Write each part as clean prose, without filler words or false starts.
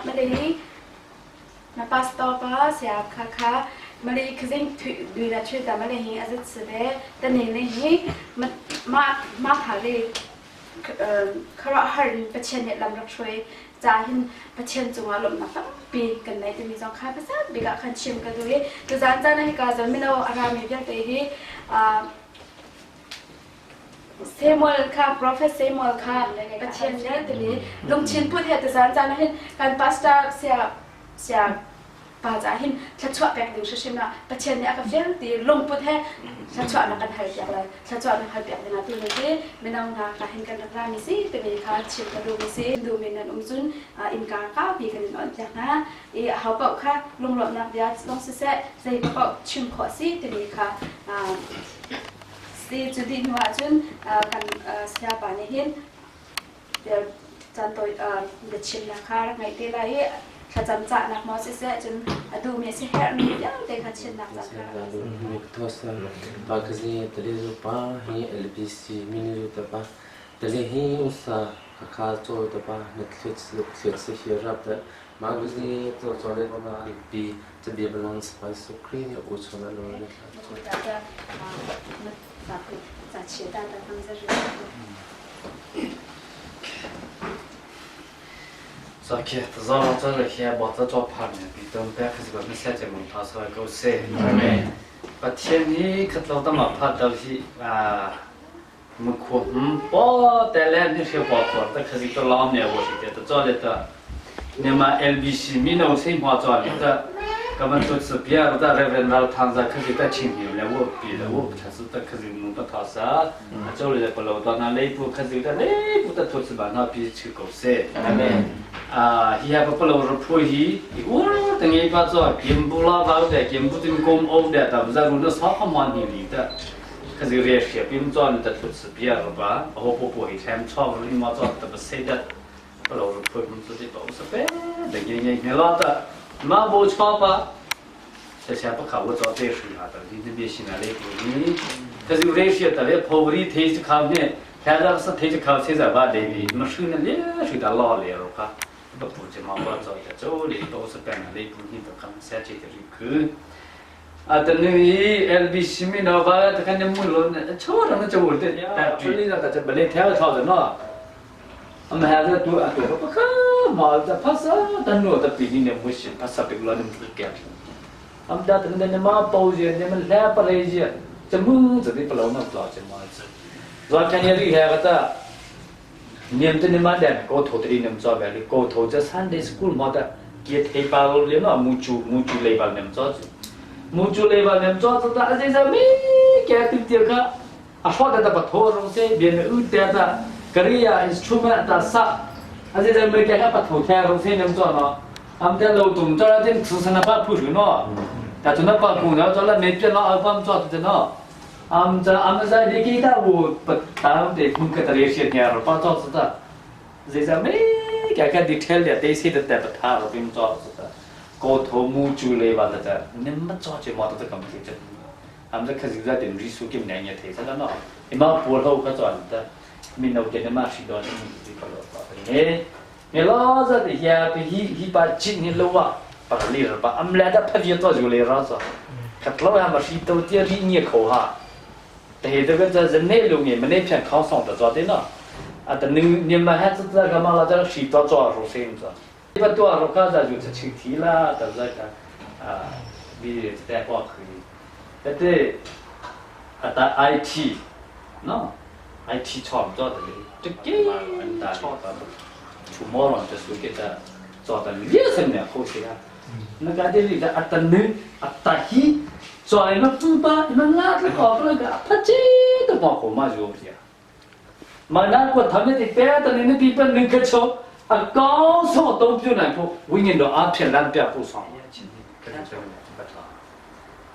Malay na pastor pa sia kha kha Malay khazing dui na chue ta Malay hi azat se le tane le hi ma ma tha le khuaruahhar in Pathian nih lam rak hruai ca hin Pathian cungah lawmhnak tampi kan nei timi zong kha hmasa bik ah khan chim ka duh i tuzaan caan ah hika zawn mino a rami vialte hi Samuel kha Prophet Samuel kha Pathian nih timi lungthin put he tuzaan caan ah hin kan pastor sia sia pa caah hin thluachuah pek ding hrimhrim ah Pathian nih a ka fial ti lungput he thluachuahnak kan hal piak lai thluachuahnak hal piak dingah tu ni hi mino hna ka hin kan rak ra mi si timi kha chim ka duh mi si duh mi nan um cun innka kaupi kan in on piak hna i aho paoh kha lunglawmhnak bia zong siseh zei paoh chim khawh si timi kha si cu dih hnu ahcun kan sayapa nih hin caan tawi biachimnak kha rak ngeih te lai i thlacam cahnak maw siseh cun a duhmi a si herhmi vialte kha chimnak caan kha rak Bakazi talizu pa hi LBC minu ta pa tali hi usa khakha chaw ta pa na thlet thlet se hi rap da magazi to chole ma pi tabia balang spai sukri ne u chola lo ne tla cha ta So khi tazar cha le khi bo ta cho phar ne pi tom pe khis ba mi se che mong tha so ko se. Amen. Pathian hi khatlo tama phat dal hi a mu khu hum po te le ni hre po ko ta khazi to lam ne wo si te ta cho le ta ne ma LBC mi no sei ma cho le ta ka ban to su bia ta Reverend Ral Thang za khazi ta chim hi le wo pi le wo tha su ta khazi nu pa tha sa a cho le pa lo ta na lei pu khazi ta le pu ta thu su ba na pi chu ko se. Amen. A hi ha pa lo ro phu hi i ur ta nge pa cho kim bu la ba de kim bu tin kom o de ta za ru na sa kha man hi li ta khazi re hria pim chon ta thut su bia ro ba ho po po hi them cho ro ma cho ta ba se da pa lo ro phu hum su ti pa u sa pe de nge nge nge la ta ma bo cho pa 这下不靠我做这事啊，到底这边现在来不呢？可是有些特别破里推去靠呢，现在是推去靠现在把这边没水呢，连水到老来了哈，不不就嘛我做的，这里都是变了，来不你都看下去就是去。啊，等你 LBC 没那把，他看你木楼呢，错了那就我的，但这里那个这本来跳槽的喏。我们还是多啊多不可嘛，这怕啥？但我的比你那不行，怕啥别个那么干。俺们家等等你妈包些，你们来不来些，这么子的不老能做这么子。若看见厉害个的，你们这你妈的高头的你们做呗，高头这 Sunday school 么的，给提巴了的那木主木主来吧你们做子，木主来吧你们做子的，而且是没给对这个。a hrawt ta patho rong se bien u te ta Korea instrument ta sa a je me ke ka patho the rong se nem cho no am te lo tum cho la tin su sana pa phu shu no ta chu na pa ku na cho la me pe no album cho te no am cha am za de ki ta wo pa ta de mun ka ta re she nya ro pa cho su ta ze za me ka ka detail de te se de ta pa tha ro pim cho su ta ko tho mu chu le ba ta ta nem ma cho che ma ta ta kam che am za khazi za den ri su kim na nya the sa no ima pol ho ka chon ta min no ke ma shi don ni ti pa lo pa ne me la za de ya pe hi hi pa chin ni lo wa pa li ra pa am la da pha vi to ju le ra sa khat lo ya ma shi to ti ri ni kho ha te de ga za ne lu nge ma ne phan khao song ta za de na a ta ni ni ma ha za ga ma la za shi to cho ro se za pa to ro ka za ju cha chi thi la ta za ka a bi te kwa khu แต่อะตา IT เนาะ IT ชอบจอดเลยจะเก่งชอบ出毛了，这属给他做的列什么好些啊？那个的里的阿达呢，阿达希，做一个猪吧，你们拉着搞不了个，他这都往后嘛就不行。嘛那个他们的别的你那地方能个抽，啊高速都不难过，为年都阿片烂边不爽。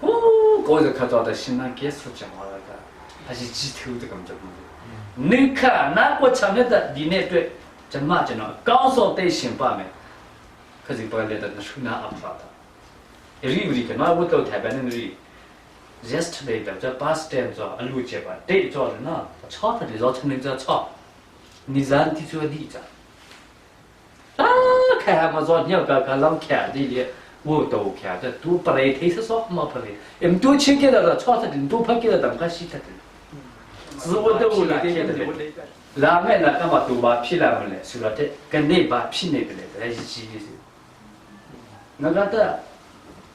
哦，高是可早的新南结束讲话了个，还是鸡头的感觉。你看那个前面的你那对，怎么讲呢？高速对新八面，可是不来的那是那阿发的，里不里个那我到台北那里。yesterday 的这 bus stand 做啊路接吧，对做的那炒他的绕成那这炒，你人提出个例子，啊。开嘛做鸟个个老开的咧，我都开的都不来提是说嘛不来，唔多钱给了的，超出的多拍给了，等个死脱的。自我都我来的，拉面那干嘛都把皮来不来，说了的跟那把皮那个来，还是几的。那个的，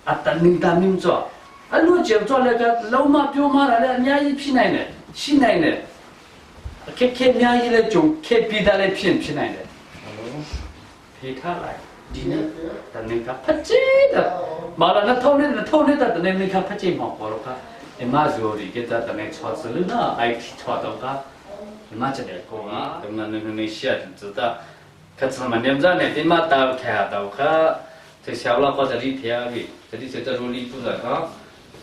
啊，等领导民做，啊，路就做那个老马表马来了，伢一皮奶奶，新奶奶，开开伢一来就开比他来骗皮奶奶，陪他来，你呢？等领导拍这的，马了那头那头那的，等领导拍这嘛，我了个，你妈做的给他等那车子了呢，爱车到个，你妈这点过啊，等那那那些知道，可是嘛，你们这那点嘛到开到个。这小了或者你听的，这里这这如你不在啊，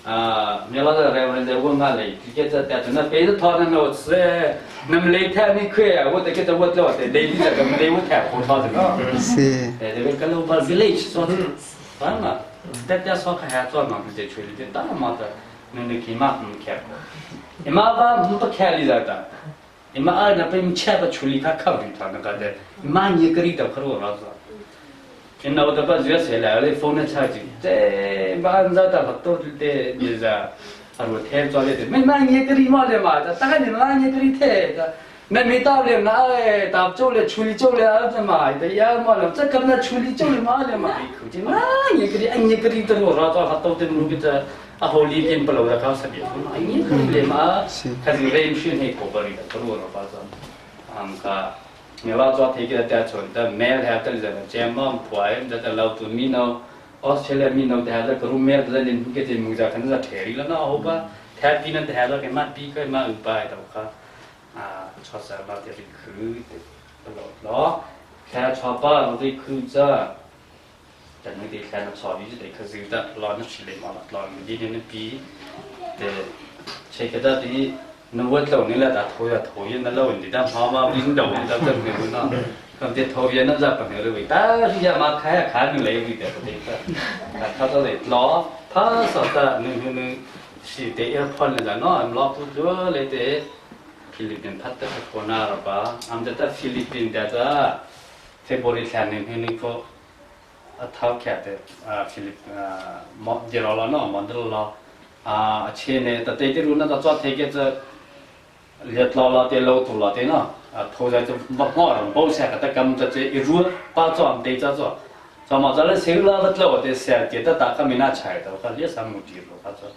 啊，你老在来我在问俺嘞，直接在在那背着他那我吃哎，那么来天你亏啊，我得给他我做的，来你这个来我太好他这个，是，哎，这个跟我把 village 做的，完了，大家说看还做嘛，这处理的大嘛的，那你起码唔开过，你妈爸唔不开你的，你妈二那被你切不处理他考虑他那个的，你妈你个里头可我老子。因那我得把热水来了，风的差距，这把人家打都得你这，啊我天抓的，没那你个礼貌的嘛，这大概你那你个礼太这，那没道理，那哎打走了处理走了这嘛，这也嘛了，这跟那处理走了嘛了嘛，口气嘛你个礼你个礼都我老早还都得弄个这，啊后里边不漏的搞什么，你个礼嘛，开始练训那个里的，不漏了把这，俺们个。你老早提个带出的，买了的人，肩膀破，这这老多米诺，澳大利亚米诺的还是格鲁米的人，给这木匠可能是铁的了那好吧，铁比那的还是给买比个买五百的个，啊，确实老的是苦的，老老，开车吧，我得苦着，但那得开那车你就得可是的，老那起来嘛，老你的那比，对，这个到底。那我走你了，他头呀头也那老问题，但妈妈领导我到这边呢，刚才头也那在朋友的位，但是也嘛开看你来位的不对的，他到来老他说的能能能是得要跑了喏，老不做来的菲律宾他的国那了吧，俺们在菲律宾的这，在玻璃山那那个啊，他开的啊菲律啊，毛接了了喏，毛得了啊，前呢，他对的路那他抓他个这。列老老的老土老的呢，啊，头在就没我人保险个，他根本就一入把装对着做，做嘛咱来修了个老的先给他打个没拿钱的，我列三亩地了，他说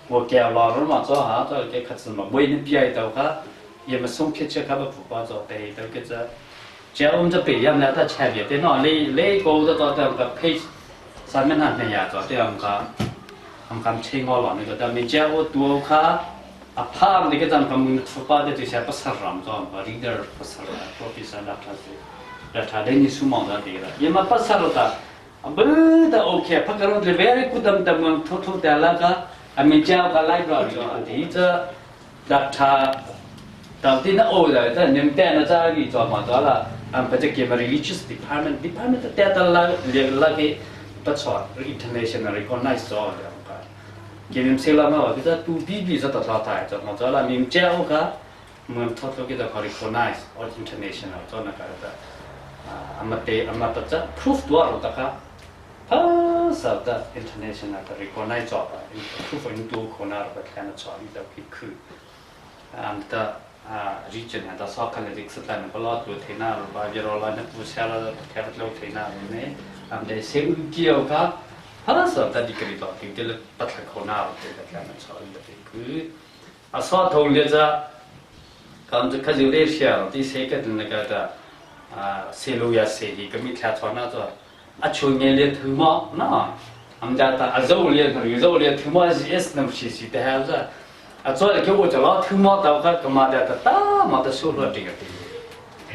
我给老人嘛做哈，做给客子嘛，为你别的话，也没送客去，他们不把做对都给这，只要我们这北洋来他前面的那来来高的到这个配，上面那边也做这样个，他们刚请我了那个，但没见我多卡。a pham de ke jam kam thupa de tu sha pasar ram jo ba leader pasar ra professor doctor se da tha de ni su ma da de ra ye ma pasar ta ab da okay phakaro de very good dam dam thu thu da la ka a mi ja ka library jo di cha doctor da ti na o da da nim te na cha gi jo ma da la am pa che ke ma religious department department ta ta la le la ke pa cho international recognize jo da 给你们写了嘛？给他读 B B 这到淘汰，这么着了，你们教个，我们偷偷给他 recognize or international 做那个的，啊，阿么得阿么不这 proof 多少的个，他说的 international 的 recognize 做吧，proof 你多可能个看得出，你都可以看，啊，的啊，region 的少看了这次咱不老多听那，把别人了那不下了，开不了听那呢，啊，得先教个。하나서 다디그리 도 딩들 빠틀코나 어때 같은 저인데 그 아서 돌려자 감즈카지 레시아 디 세게 듣는가다 아 세로야 세기 그미 차천나서 아 총엘레 투마 나 암자다 아조올레 그리조올레 투마지 에스넘시시 대하자 아 저래 겨우 저라 투마 다가 그마다다 다 마다 소로 되게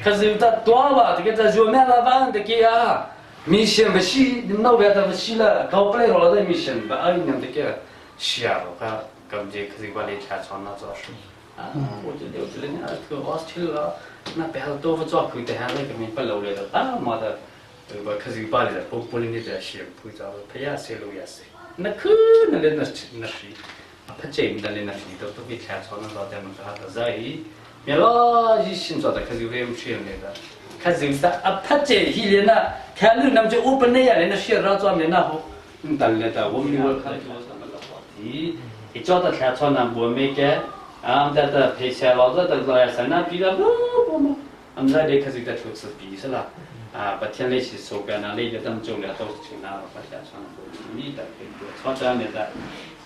可是他多吧，这个在热面了吧，这个呀。米线不洗，你们那边的不洗了，搞不来了的米线，把二娘这个洗啊，我看感觉可是管理太长了，做事啊，我就留着了，你个我去了，那别的多不做，可得还那个米不留来了，啊妈的，我可是把里的不不灵的在洗，不知道他也洗路也洗，那可那那那那是，他这那那那是都都给太长了，老在们他的在，别了，一新做的可是为不去那个。可是他啊，他这一年呢，看你那么就我本来也来那写老早年那好，嗯，但来的我们我看做什么的话题，一叫他看穿那我没给，啊，在这陪写老子的老爷那比较不不嘛，俺们在这可是在出吃比是啦，啊，白天那些手干那那个他们做了都是去那把下穿你的穿这样的，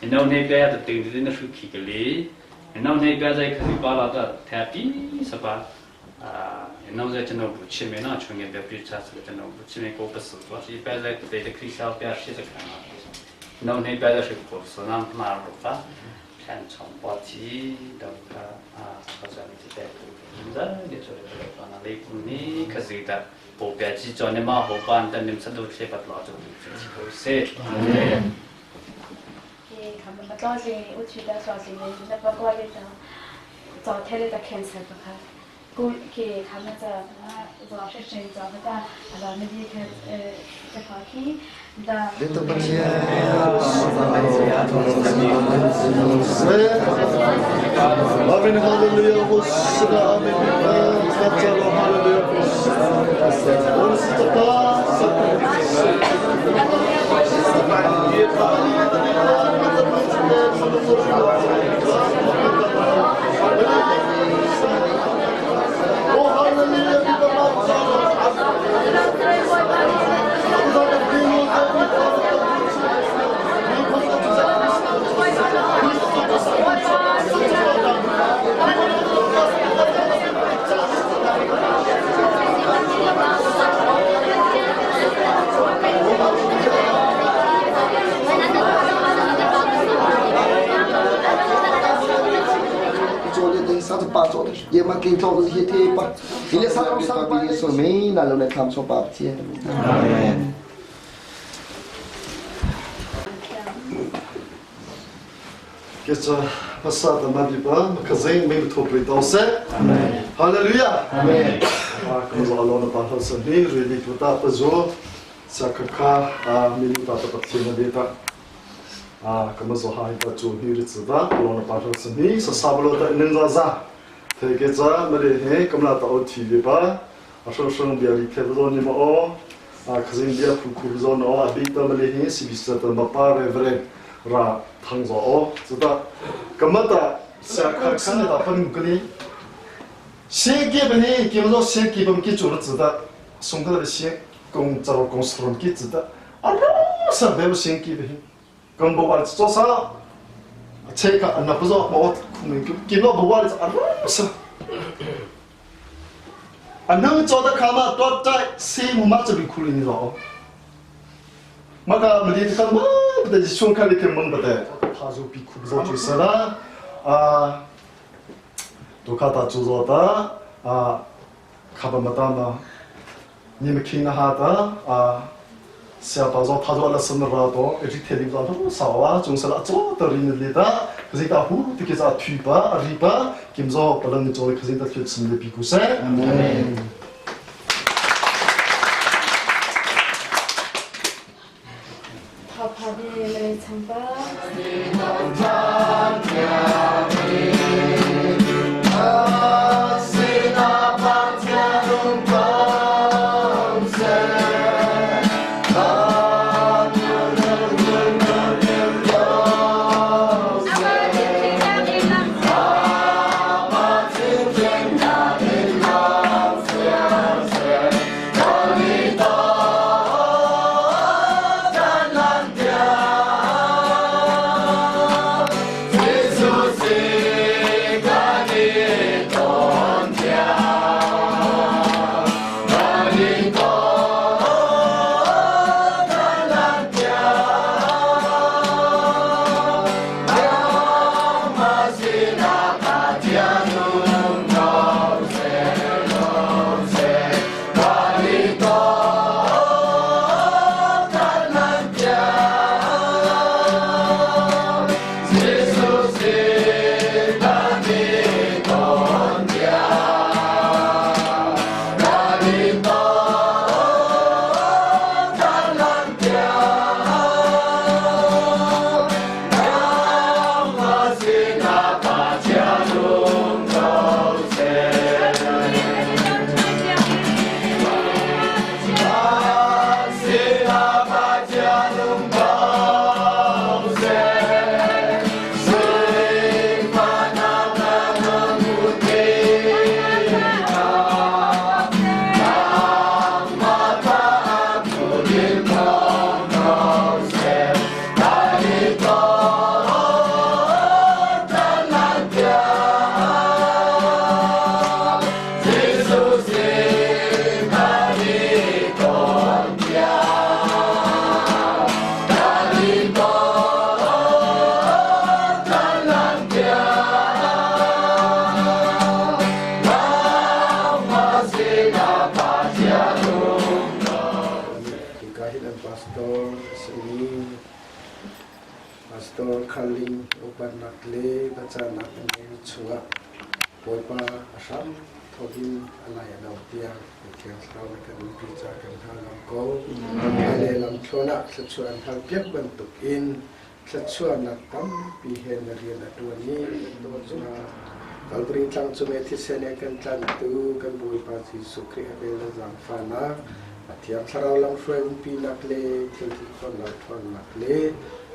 然后那边的等着那手提个哩，然后那边在可是把那个太比是吧？啊，那么在这弄不起没那穷人别比差是这弄不起没过不是，我是一般在对的可以小边试着看嘛。那那边的是过是那马路发，看长包机都个啊，好像你这现在你做的这个那雷公呢，可是的，不别记着你马后班的你们都贴不老就就是。 ခမတော့စီဥချီတာဆောစီနေနပကောလေးတော့ကြောထဲလေးတ cancel ပခါကိုကေခမကြဇောရှိရှင်ဇောတာအလာမဒီခေတခါခီဒါ Amen, hallelujah, Hosanna, amen, hallelujah, Oh, hallelujah, 做的三十八做的，也嘛给做的些贴吧，你连三十三把耶稣没那都来看说把天。 Amen. Geta pasada mabiba makazin mi topri dose. Amen. Hallelujah. Amen. Ko alona pa hosa ni rili tuta pa zo sa kaka a mi ta ta patina deta. A kama zo hai ta chu ni ri tsa alona pa hosa ni sa sablo ta nin za za. Te ke za mare he kamla ta o thi le ba. A sho sho bia ri the zo ni ma o. A kazin bia phu khu zo no a bi ta mare he si bi sa ta ma pa re vre ra 汤着哦，知道？那么的，下看看得到分个哩，先给不呢？给不着先给不给做了知道，送个的先工作公司龙给知道，啊，老是没有先给不，跟不完做啥？这个那不着，我可能给给了不完了，啊，老是。啊，能做的看嘛，多在谁木马这边苦了你着？马个没得看嘛，不得胸看的看蒙不得，他就比苦不着就是了，啊，都看他做做的，啊，看不没得嘛，你们听了哈的，啊，下巴说他做了什么了多，一直贴的不着少啊，总是了做的人里的，可是他胡的给他推吧，里吧，今早不能做的，可是他去吃的比古噻。 ထောက်ဖာဒီလေချမ်ပါ Jesus. hin an pastor a simi Pastor Khaling upatnak le biacahnak an ngeihmi chungah Bawipa a hram thawk in a lai a lo tiang Thiang Thlarau na kan umpi ca kan hal lam ko. Hmailei lamthluan ah thluachuah an hal piak bantuk in thluachuahnak tampi he na rian a ṭuan i Calvary tlang cung i thisen he kan tlantu kan Bawipa Jesuh Khrih a vel le zaangfahnak, a Thiang Thlarau lamhruai umpinak le thilti khawhnak ṭhawnnak le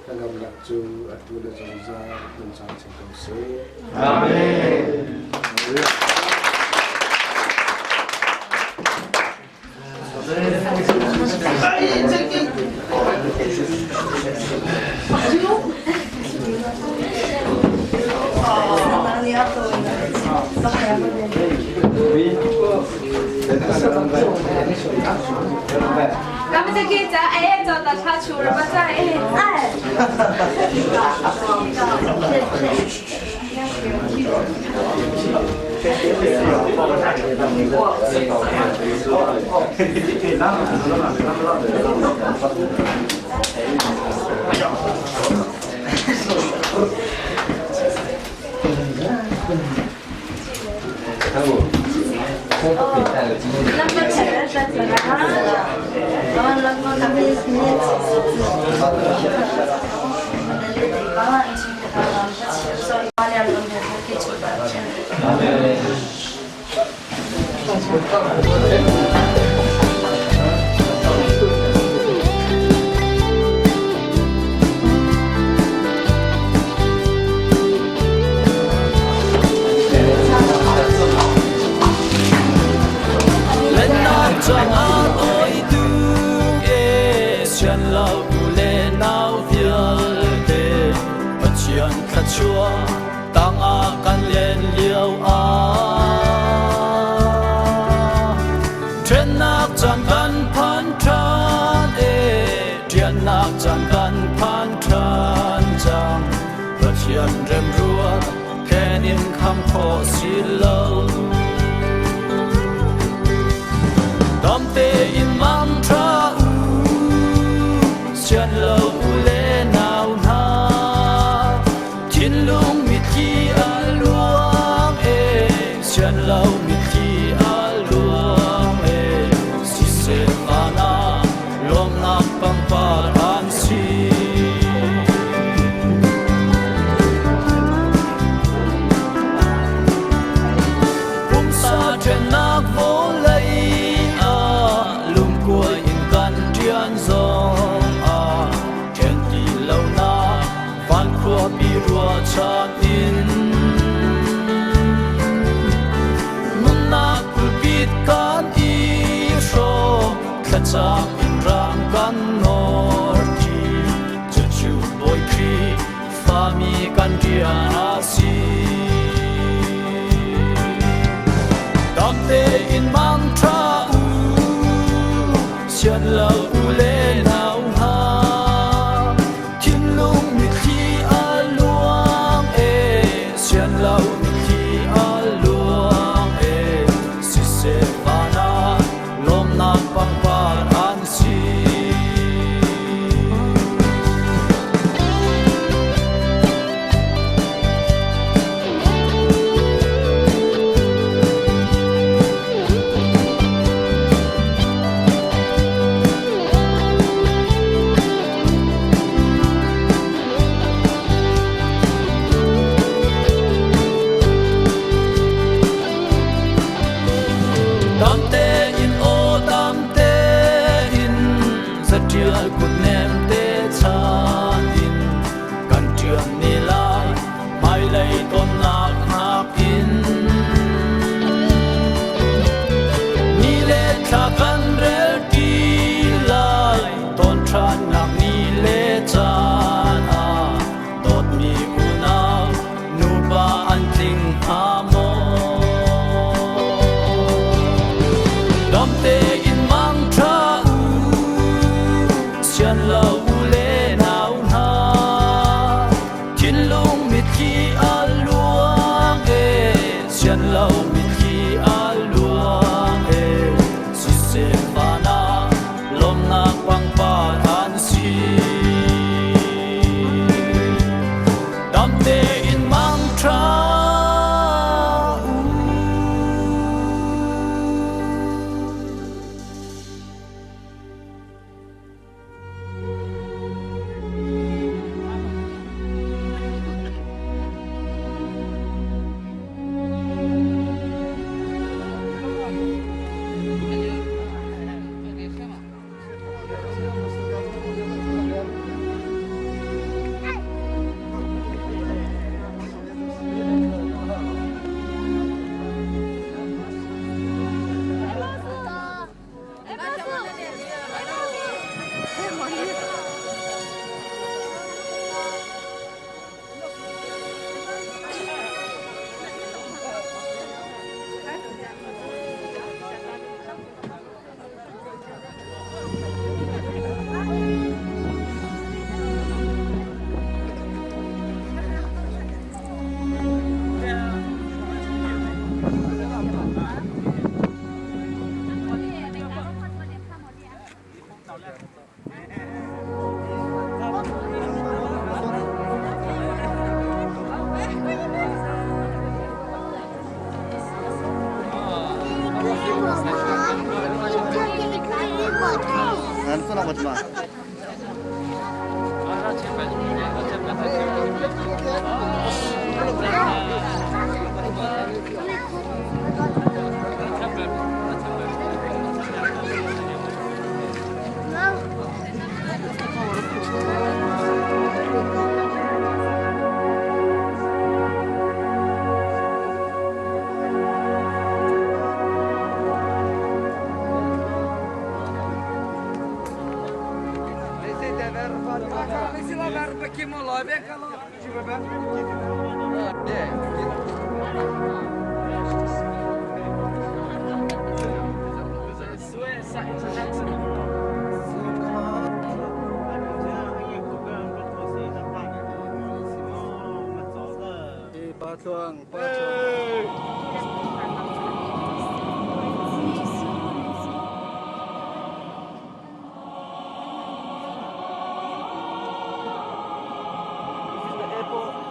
hnangamnak cu atu le zungzal hmun camcin ko seh. Amen. 咱们就可以讲，哎，找到他去了吧？这哎哎。 Tangah kan len lio ah Ṭhennak caan kan phan ṭhan e Ṭiannak caan kan phan ṭhan cang Pathian remruat khen in kham khawh si lo Dam tein mang ṭha u Sian lo u le nau hna Thinlung mitthli a luang e sian lo mitthli a luang e siseh van ah lawmnak pangpar an si. Pumsa ṭhennak vawlei ah lungkua in kan ṭian zong ah ṭhen ti lonak Van khuapi ruahchan in nunnak pulpit kan i hrawm thlacam in ram kan nawr ṭi cucu Bawi Khrih fami kan rian a si. Dam tein mangṭha u sian lo u le nau hna Thinlung mitthli a luang e sian lo mitthli a luang e siseh van ah lawmnak pangpar an si. Dam tein aw dam tein zatial kut nem te chan in kan ṭian ne lai hmailei tonnak nakin ni le thla kan rel ṭi lai ton ṭhannak ni le caan ah dawtmi unau nupa an tling hnga maw dam tein mangṭha u sian lo u le nau hna Thinlung mitthli a luang e sian lo mitthli a luang e siseh van ah lawmnak pangpar. Pa Tluang, Pa Tluang. This is the airport.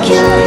Kill.